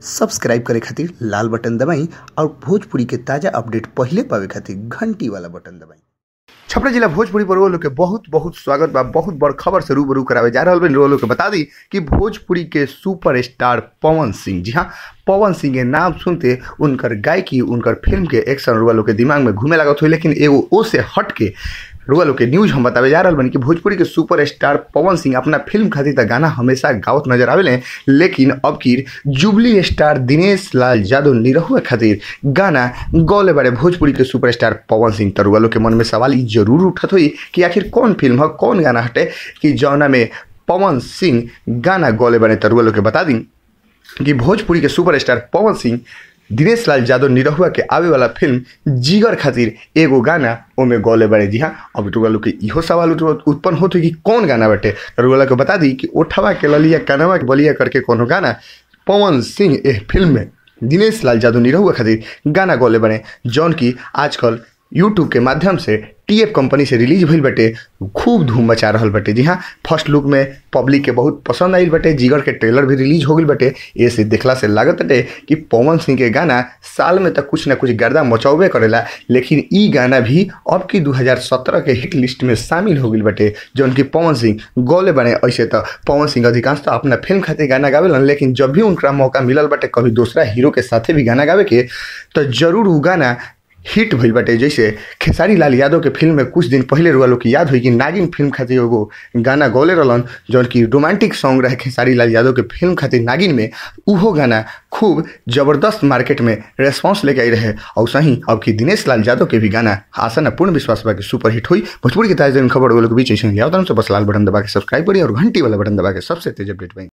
Subscribe करे खातिर लाल button दबाई और भोजपुरी के ताजा अपडेट पहिले पावे खातिर घंटी वाला बटन दबाई। छपरा जिला भोजपुरी पर लोग के बहुत बहुत स्वागत बा। बहुत बड़ खबर से रूबरू करावे जा रहल बा। लोग के बता दी कि भोजपुरी के सुपर स्टार पवन सिंह, जी हाँ पवन सिंह के नाम सुनते उनकर गायकी, उनकर फिल्म के एक्शन रुआ लोग के दिमाग में घूमे लागत हुई, लेकिन एगो ओ से हट के रुआ लोग के न्यूज हम बतावे जा रहल बनी कि भोजपुरी के सुपर स्टार पवन सिंह अपना फिल्म खातिर त गाना हमेशा गावत नजर आवेले, लेकिन अब की जुबली स्टार दिनेश लाल यादव निरहुआ खातिर गाना गौले बारे भोजपुरी के सुपर स्टार पवन सिंह। त रुआ लोग के मन में सवाल ई जरूर उठत हुई कि आखिर कौन फिल्म है, कौन गाना हटे कि जौना में पवन सिंह गाना गौले बारे। त रुआ लोग के बता दी कि भोजपुरी के सुपर स्टार पवन सिंह दिनेश लाल यादव निरहुआ के आवे वाला फिल्म जिगर खातिर एगो गाना ओमे गौले बारे। जी हाँ, अब रुआ लोग के इहो सवाल उत्पन्न होत कि कौन गाना बाटे। रुआ लोग के बता दी कि ओठवा के ललिया कनवा के बलिया करके कोनो गाना पवन सिंह एह फिल्म में दिनेश लाल यादव निरहुआ खातिर गाना गौले बारे, जौन की आजकल यूट्यूब के माध्यम से टीएफ कंपनी से रिलीज भइल बाटे, खूब धूम मचा रहल बाटे। जी हाँ, फर्स्ट लुक में पब्लिक के बहुत पसंद आइल बाटे। जिगर के ट्रेलर भी रिलीज हो गई बाटे। ऐसे देखला से लागत बाटे कि पवन सिंह के गाना साल में तक कुछ ना कुछ गर्दा मचावे करेला, लेकिन ई गाना भी अब की 2017 के हिट लिस्ट में शामिल हो गई बाटे, जौन की पवन सिंह गौले बने। ऐसे तो पवन सिंह अधिकांश तो अपना फिल्म खातिर गाना गावेलन, लेकिन जब भी उनका मौका मिलल बाटे कभी दूसरा हीरो के साथे भी गाना गावे के, तो जरूर उ गाना हिट भइल बाटे। जैसे खेसारी लाल यादव के फिल्म में कुछ दिन पहले रुआ लोग की याद हुई कि नागिन फिल्म खातिर एगो गाना गौले रहलन, जौन की रोमांटिक सॉन्ग रहे खेसारी लाल यादव के फिल्म खातिर नागिन में, उहो गाना खूब ज़बरदस्त मार्केट में रेस्पॉन्स लेके आई रहे। और सही अब की दिनेश लाल यादव के भी गाना आशा न पूर्ण विश्वास बा कि सुपर हिट हुई। भोजपुरी के ताज़ा खबर के बीच ऐसे बस लाल बटन दबा के सब्सक्राइब करी और घंटी वाला बटन दबा के सबसे तेज अपडेट पाई।